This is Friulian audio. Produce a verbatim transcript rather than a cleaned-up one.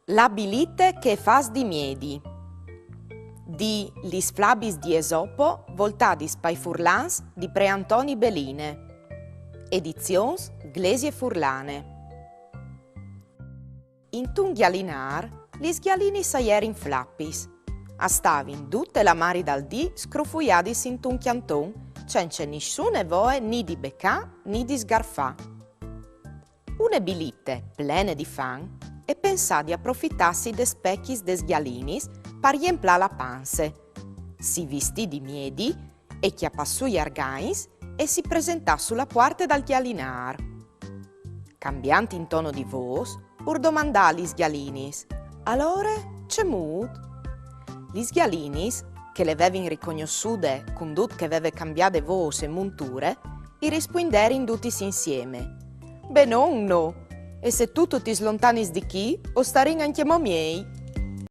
La bilite che e fâs di miedi. Di Lis flabis di Esopo, voltadis pai furlans di pre Antoni Beline. Edizions Glesie Furlane. Intun gjalinâr, lis gjalinis a jerin flapis. A stavin dute la mari dal dì scrufuiadis intun cjanton, cence nissune voie ni di becâ ni di sgarfâ. Une bilite, plene di fam, e pensà di aprofitâsi des pechis des gjalinis par jemplâ la panse. Si vistì di miedi e cjapà sù i argagns e si presentà su la puarte dal gjalinâr. Cambiant in tono di vôs, ur domandà a lis gjalinis: «Alore, cemût?» Lis gjalinis, che le vevin ricognossude cun dut che e veve cambiade vôs e munture, i rispuinderin dutis insieme: «Benon, no! E se tu tu ti slontanis di chi, o starìn ancjemò miei.»